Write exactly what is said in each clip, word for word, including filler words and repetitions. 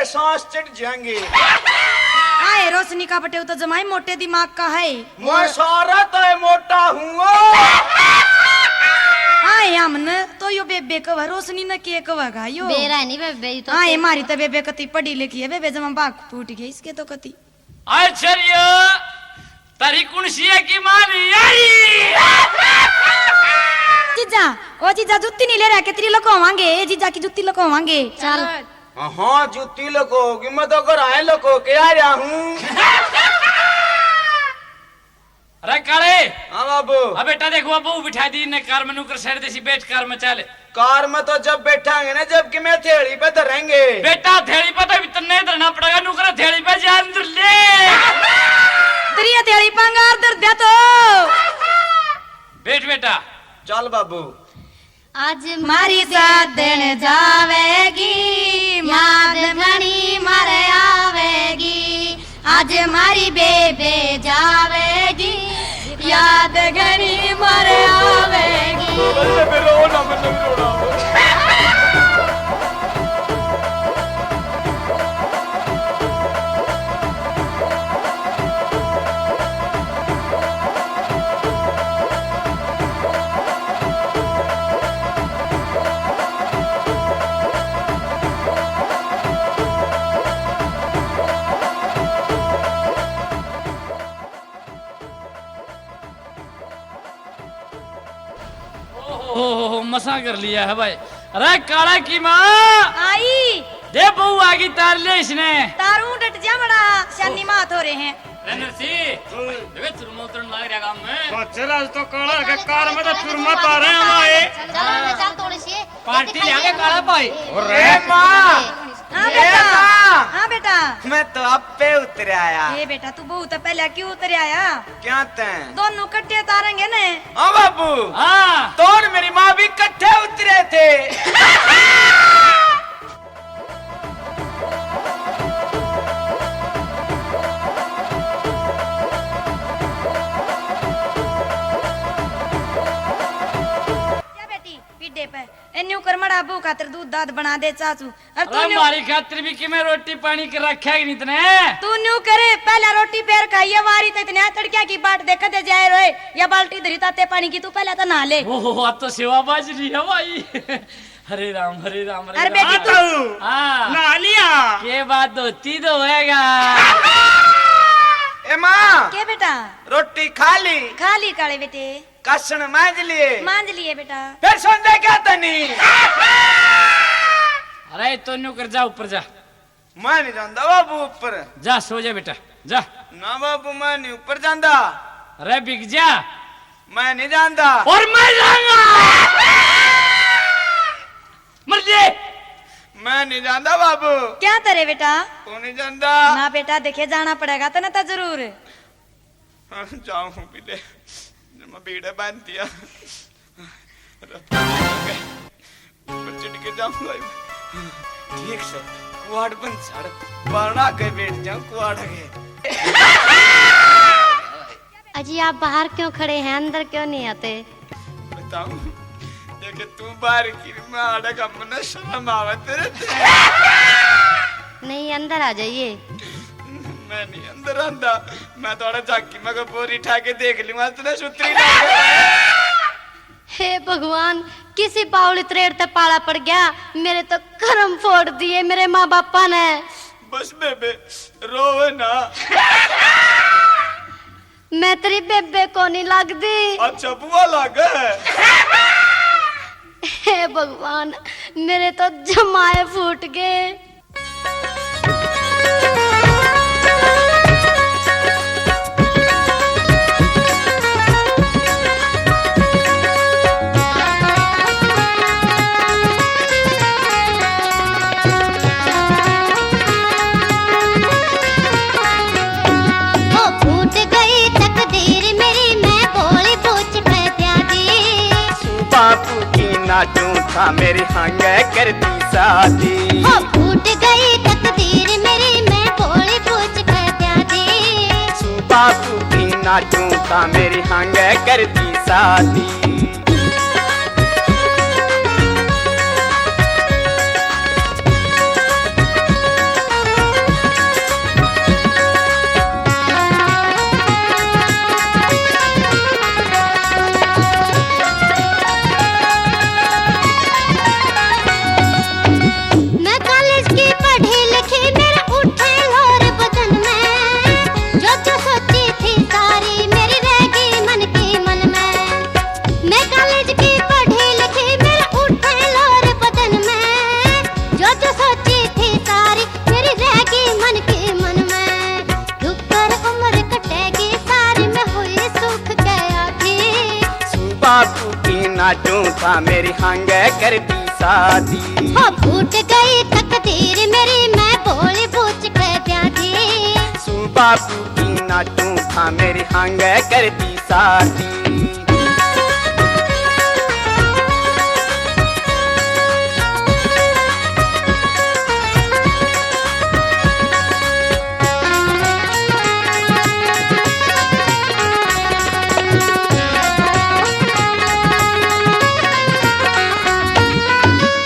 सांस चढ़ जाएंगे। आए रोशनी का बटेव तो जमाई मोटे दिमाग का है। मैं सारा तो मोटा हूँ। आए हमने तो यो बेबे कह, रोशनी ने के कहेगा यो? बेरा है नहीं बेबे, ये तो आए मारी तो बेबे कती पढ़ी लिखी है, बेबे जमा बाग फूट गई इसके तो कती। आए छरिया, तारी कुण सी है की मारी आई? जीजा, ओ जीजा, जूती नहीं ले रहा के तेरी लुकवावांगे, ए जीजा की जूती लुकवावांगे। चल। हाँ, हाँ, जूती लुकोगी, मैं तो घर आए लुको के आ रहा हूँ। अरे काले। हाँ बाबू। अब बेटा देखो, अब बहू बिठा दी ने कार में, नौकर साइड देसी, बैठ कार में चल। कार में तो जब बैठांगे ना, जब कि मैं थैली पे धरेंगे। बेटा, थैली पे तो भी तन्ने धरना पड़ेगा, नौकर थैली पे जान ले। तेरी ये थैली पंगार धर दिया तो। बैठ बेटा। चल बाबू। आज मारी सादण जावेगी, याद घणी मारे आवेगी। आज मारी बेबे जावेगी, याद घणी मारे आवेगी। ओहो, मसा कर लिया है भाई। अरे काला की माँ। आई। दे बहू आ गई, तार ले इसने। तारू डट जा बड़ा, शानी मात हो रहे हैं। नरसी, देवे चुरमा उतरन लाग रहा काम में। बच्चे राज तो काला के कार में तो चुरमा तारे हैं भाई। चल, चल, चल, थोड़ी सी। पार्टी ले आगे काला भाई। अरे माँ। हाँ ए बेटा। माँ। हाँ बेटा। मैं तो आप पे उतर आया। ए बेटा, तू बहुत पहले क्यों उतर आया? क्या तै? दोनों कट्ठे तारेंगे ने। हाँ बाबू। हाँ। तोड़ मेरी माँ भी कट्ठे उतरे थे। क्या बेटी, पीढ़े पे ए न्यू कर, मड़ा बहू खातर दूध दाद बना दे चाचू। और तू अरे न्यू हमारी खातिर भी किमें रोटी पानी कर रखा है नहीं तने? तू न्यू करे, पहला रोटी पैर खाइए वारी तो इतने तड़किया की बाट देख दे जाए रोए। या बाल्टी धरी ताते पानी की, तू पहला तो नहा ले। ओहो, अब तो सेवा बाज रही है भाई। हरे राम, हरे राम, हरे अरे राम। बेटी, तू हाँ। नहा लिया? ये बात धोती तो होएगा। ए माँ। के बेटा? रोटी खा ली? खा ली काले बेटे। कासण मांज लिए? मांज लिए बेटा। फिर सोंदे क्या तनी? अरे तो न्यू कर, जा ऊपर जा। मैं नहीं जांदा बाबू ऊपर। जा सो जा बेटा, जा। ना बाबू, मैं नहीं ऊपर जांदा। अरे बिग जा। मैं नहीं जांदा। और मैं जाऊंगा। मर ले। मैं नहीं जांदा बाबू। क्या करे बेटा? तू नहीं जांदा? ना बेटा, देखे जाना पड़ेगा तने तो जरूर। हाँ, जाऊं भी ले। मैं बीड़े बांध दिया। ऊपर चढ़ के जाऊंगा। ठीक से, कुआड़ बंद छाड़, बारना के बैठ जाऊं, कुआड़ के। अजी, आप बाहर क्यों खड़े हैं, अंदर क्यों नहीं आते? बताऊं, देखे तू बाहर की, मैं आड़े का, मन्ने शर्म आवे तेरे ते। नहीं, अंदर आ जाइए। मैं नहीं अंदर आंदा, मैं थोड़ा झांकी में को बोरी ठा के देख लूंगा, इतने सुतरी ना। हे भगवान, किसी बावली त्रेड़ ते पाला पड़ गया, मेरे तो कर्म फोड़ दिए मेरे माँ बापा ने। बस बेबे, रोवे ना। मैं तेरी बेबे को नहीं लगदी। अच्छा, बुआ लागे। हे भगवान, मेरे तो जमाए फूट गए। ओ फूट गई तकदीर मेरी, मैं बोली बूझ के त्यागी। बापू की नाचूं था मेरी हंगे कर दी शादी। ओ फूट गई तकदीर मेरी, मैं बोली बूझ के त्यागी। बापू की नाचूं था मेरी हंगे कर दी शादी। बापू की नाटू था मेरी हांगे कर दी शादी। हो फूट गई तकदीर मेरी, मैं बोली बूझ के ब्याह दी। सुन बापू की नाटू था मेरी हांगे कर दी शादी।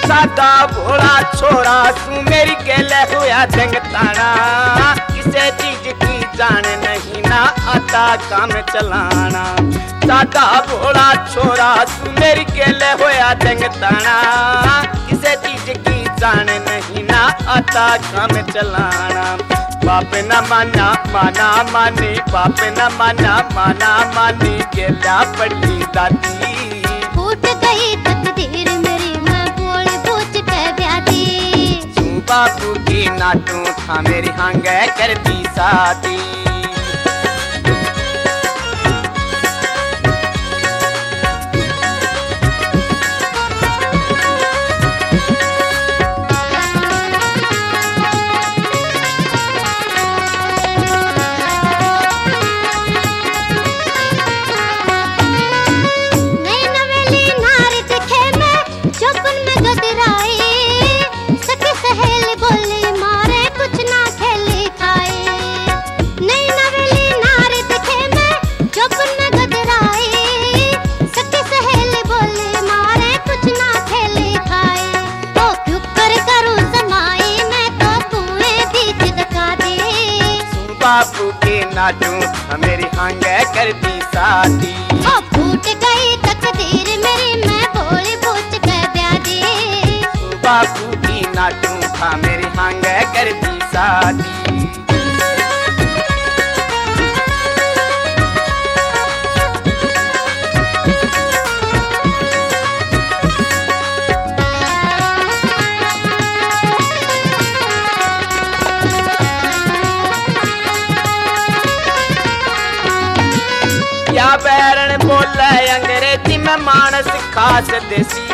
सादा भोला छोरा सू मेरी गेले होया जंगताना, किसे चीज की जान नहीं ना आता काम चलाना। सादा भोला छोरा सू मेरी गेले होया जंगताना, किसे चीज की जान नहीं ना आता काम चलाना। बाप न माना माना मानी, बाप न माना माना मानी, गेला पड़ी दादी। फूट गई तकदीर मेरी, मैं बोल बूझ के ब्याह दी। तू बापू की नाटू था मेरी हांगे कर दी शादी। नई नवेली नार दिखे मैं, जोबन में गदराई। सखी सहेली बोली मारे, कुछ ना खेली खाई। नई नवेली नार दिखे मैं, जोबन में गदराई। सखी सहेली बोली मारे, कुछ ना खेली खाई। ओ क्यों कर करूं समाई, मैं तो तुम्हें बीच धका दी। बापू के नाटू मेरी हांगे कर दी शादी। ओ फूट गई तकदीर मेरी, मैं बोली बूझ के ब्याह दी। बापू की नाटू था मेरी हांगे कर दी शादी। या बैरण बोले अंग्रेजी में मानस खास देसी,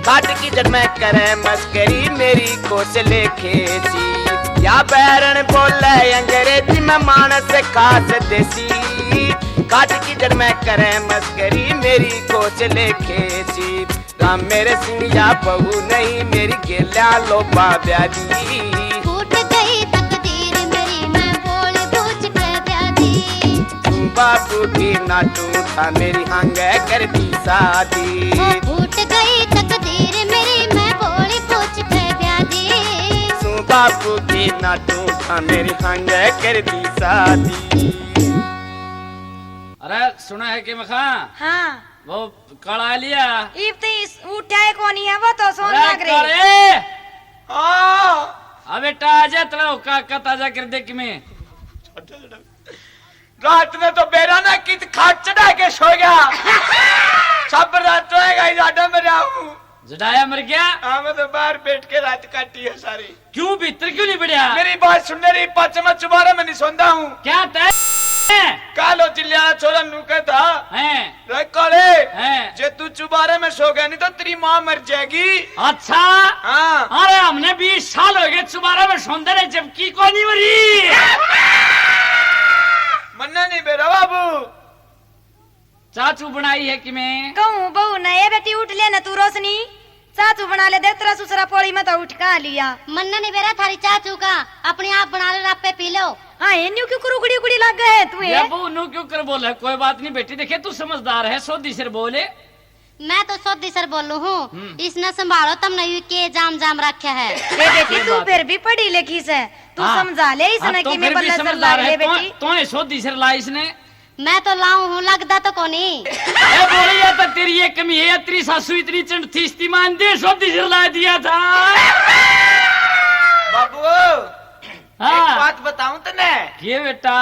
काट की जड़ में करे मस्करी मेरी कोसले खेसी। या बैरण बोले अंग्रेजी में मानस खास देसी, काट की जड़ में करे मस्करी मेरी कोसले खेसी। राम मेरे सिंह या बहू नहीं, मेरी गेल्या लोबा ब्याजी। फूट गई तकदीर मेरी, मैं बोल बूझ के ब्याजी। तू बापू की नाटू था, मेरी हांगे कर दी शादी। ओ फूट गई तकदीर मेरी, मैं बोल बूझ के ब्याजी। तू बापू की नाटू था, मेरी हांगे कर दी शादी। अरे सुना है कि मखा? हाँ। वो काला लिया। इब तो इस उठा है कोनी है, वो तो सोन अरे लग रही। काले। हाँ। अबे ताजा तला का, का ताजा कर दे कि मैं। रात में तो बेरा ना कित खाट चढ़ा के सो गया। सब रात तो है गाइस, आडा में रहा हूँ। जडाया मर गया? हाँ, मैं तो बाहर बैठ के रात काटी है सारी। क्यों, भीतर क्यों नहीं बढ़िया? मेरी बात सुन रे, पाछे मैं चुबारे में नहीं सोंदा हूँ। क्या तय? कालो चिल्लिया छोरा नू कहता। हैं। रे काले, हैं। जे तू चुबारे में सो गया नहीं तो तेरी माँ मर जाएगी। अच्छा। हाँ। अरे हमने बीस साल हो गए चुबारे में सोंदे रहे, जबकि कोनी मरी। मन्ना नहीं बेरा बाबू। चाचू बनाई है कि मैं? कहूँ बहू ने, ए बेटी उठ ले ना तू रोशनी, चाचू बना ले, दे तेरा सुसरा पोली में तो उठ का लिया। मन्ने नहीं बेरा थारी चाचू का, अपने आप बना ले, रापे पी लो। हाँ, ये न्यू क्यों कर उगड़ी उगड़ी लग गए तू ये? बहू न्यू क्यों कर बोले? कोई बात नहीं बेटी, देखे तू समझदार है, सोधी सिर बोले। मैं तो सोधी सिर बोलू हूँ, हम्म। इसने संभालो, तुमने यू के जाम जाम रखा है। ए बेटी, तू फिर भी पढ़ी लिखी से, तू हाँ। समझा ले इसने हाँ, तो कि मैं फिर भी बल्ला समझदार है, ले तो, बेटी। तो ये सोधी सिर ला इसने। मैं तो लाऊं हूँ, लगदा तो कोनी। ए बोले, या तो तेरी एक कमी है, या तेरी सासू इतनी चंट थी, इस्ती मान दे, सोधी सिर ला दिया था। बाबू, हाँ। एक बात बताऊं तने? ये बेटा?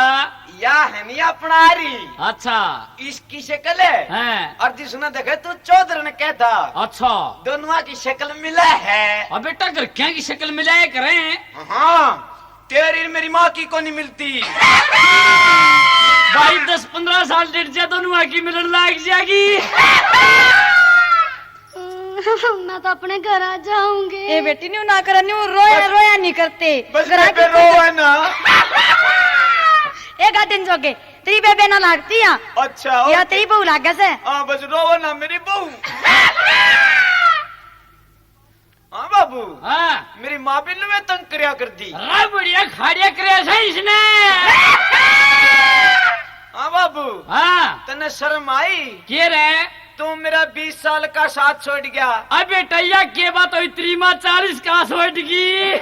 या है नहीं अपना आरी। अच्छा। इसकी शक्ल है। हैं। और जिसने देखे तू चौधर ने कहता। अच्छा। दोनों की शक्ल मिला है। अब बेटा घर क्या की शक्ल मिला है करें? हाँ। तेरी मेरी माँ की कोनी मिलती। भाई, दस पन्द्रह साल डट जा तो नुआ की मिलन लाग जाएगी। मैं तो अपने घर आ जाऊंगी। ए बेटी, न्यू ना कर, न्यू रोया, बस, रोया नहीं करते। बस घर बेबे, रोवा ना। ए गार्डन जोगे, तेरी बेबे ना लागती है। अच्छा, या ओके। तेरी बहू लागे से। हाँ, बस रोवा ना मेरी बहू। हाँ बाबू। हाँ। मेरी माँ भी नुए तंग करया कर दी। अरे बढ़िया खाड़िया करया से इसने। हाँ बाबू। हाँ। तन्ने शर्म आई? के रे? तू मेरा बीस साल का साथ छोड़ गया। अबे टैया, के बात हुई, तेरी माँ चालीस का छोड़ गई।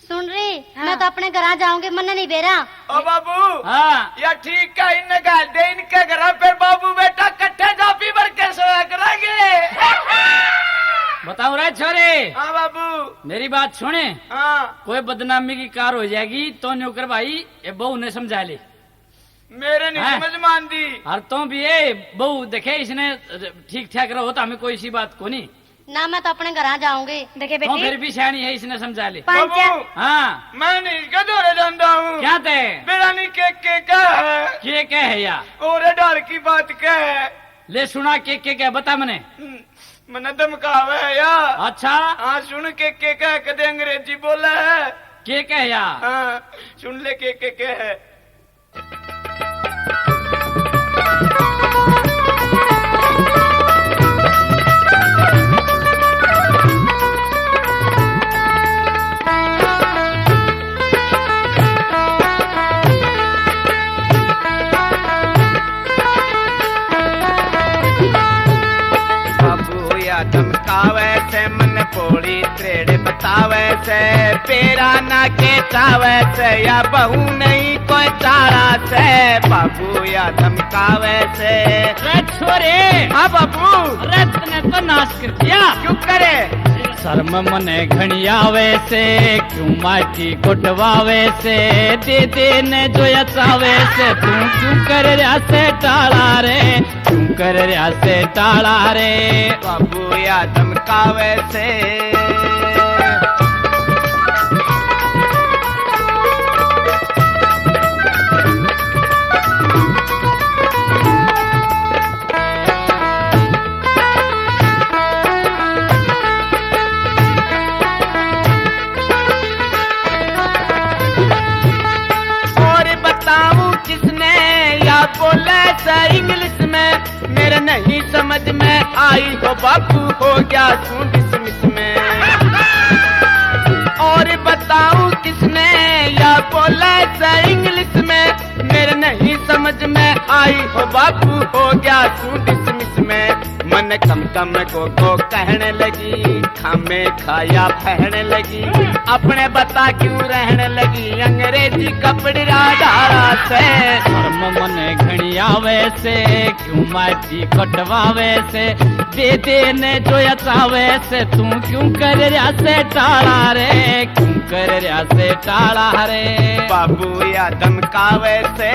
सुन रे, हाँ। मैं तो अपने घर आ जाऊंगी, मन्ने नहीं बेरा। ओ बाबू, हाँ। या ठीक है, इन्हें गाल दे इनके घर, फिर बाबू बेटा कट्ठे जाफी भर के सोया करेंगे। बताओ रे छोरे। हाँ बाबू। मेरी बात सुने। हाँ। कोई बदनामी की कार हो जाएगी तो न्यू कर भाई, ये बहू ने समझा ले। मेरे नहीं हैं? समझ में आंदी। और तू भी, ए बहू, देखे इसने ठीक ठाक रहो तो हमें कोई सी बात कोनी। ना, मैं तो अपने घर आ जाऊंगी। देखे तो बेटी, फिर भी सियाणी है, इसने समझा ले। पंच। बाबू, हाँ। मैं नहीं इसके धोरे जांदा हूँ। क्या ते? मेरा नहीं के, के क्या है? के क्या है या? और डर की बात क्या है? ले सुना, के, के क्या, बता मने। हम्म, मने धमकावे है या। अच्छा। हाँ, सुन के, के क्या, कदे अंग्रेजी बोला है। के क्या है या? हाँ, सुन ले के, के क्या है। बाबू या धमकावे से, मन भोली त्रेड़ बतावे से, बेरा ना के चावे से, या बहू नहीं कोई चाला से, बाबू या धमकावे से। रे छोरे। हाँ बाबू। अरे तने तो नाश कर दिया। क्यों करे? शर्म मने घणी आवे से, क्यों माटी कोटवावे से, दे दे ने जो यचावे से, तू क्यों कर रहा से टाला रे, क्यों कर रहा से टाला रे। बाबू या धमकावे से। और बताऊं किसने या बोले से इंग्लिश में, मेरे नहीं समझ में आई हो बाबू, हो गया सूं डिसमिस में। और बताऊं किसने या बोले से इंग्लिश में, मेरे नहीं समझ में आई हो बाबू, हो गया सूं डिसमिस में। मन कम कम को, को कहने लगी, खामे खाया पहने लगी, अपने बता क्यों रहने लगी, अंग्रेजी कपड़ा डाला से। शर्म मने घणी आवे से, क्यों माटी कटवावे से, दे दे ने जो यचावे से, तू क्यों कर रहा से टाला रे, क्यों कर रहा से टाला रे। बाबू या धमकावे से।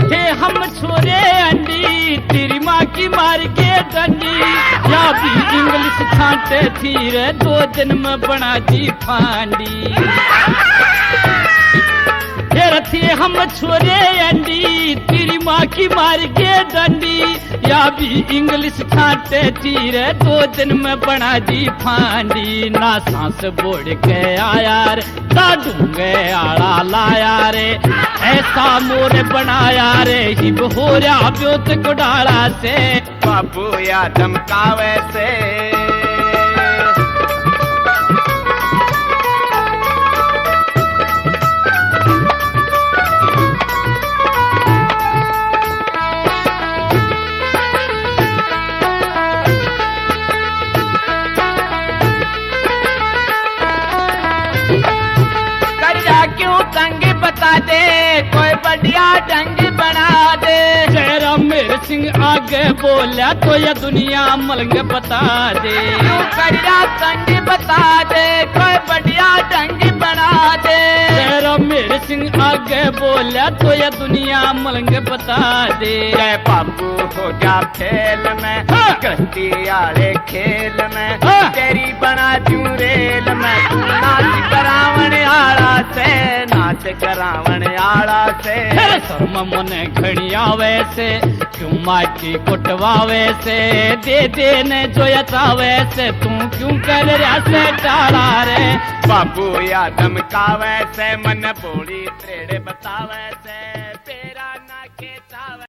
थे हम छोरे अंडी, तेरी माँ की मार के डंडी, या भी इंग्लिश छांटे थी रे, दो दिन में बना दी फांडी। फिर थे हम छोरे अंडी, तेरी माँ की मार के डंडी, या भी इंग्लिश छांटे थी रे, दो दिन में बना दी फांडी। ना सांस बोड़ के आया रे, ढूंगे आला लाया रे, ऐसा मोर बनाया रे, हिब हो रहा ब्योत घोटाला से। बाबू या धमकावे से। कर्जा क्यों तंग बता दे, कोई बढ़िया ढंग बना दे। जयराम मेर सिंह आगे बोल्या तो या दुनिया मलंग बता दे। क्यों करिया तंग बता दे, कोई बढ़िया ढंग बना दे। तेरा मेर सिंह आगे बोल्या तो या दुनिया मलंग बता दे। जय बाबू हो गया फेल में, हाँ। गलती आले खेल में, हाँ। तेरी बना दूं रेल में। नाच करावण आला से, नाच करावण आला से। अरे शर्म मने घणी आवे से, क्यों माटी कुटवावे से, दे दे ने जो यतावे से, तू क्यों कर रहा से टाला रे। बाबू या धमकावे से, मन बोली त्रेड़े बतावे से।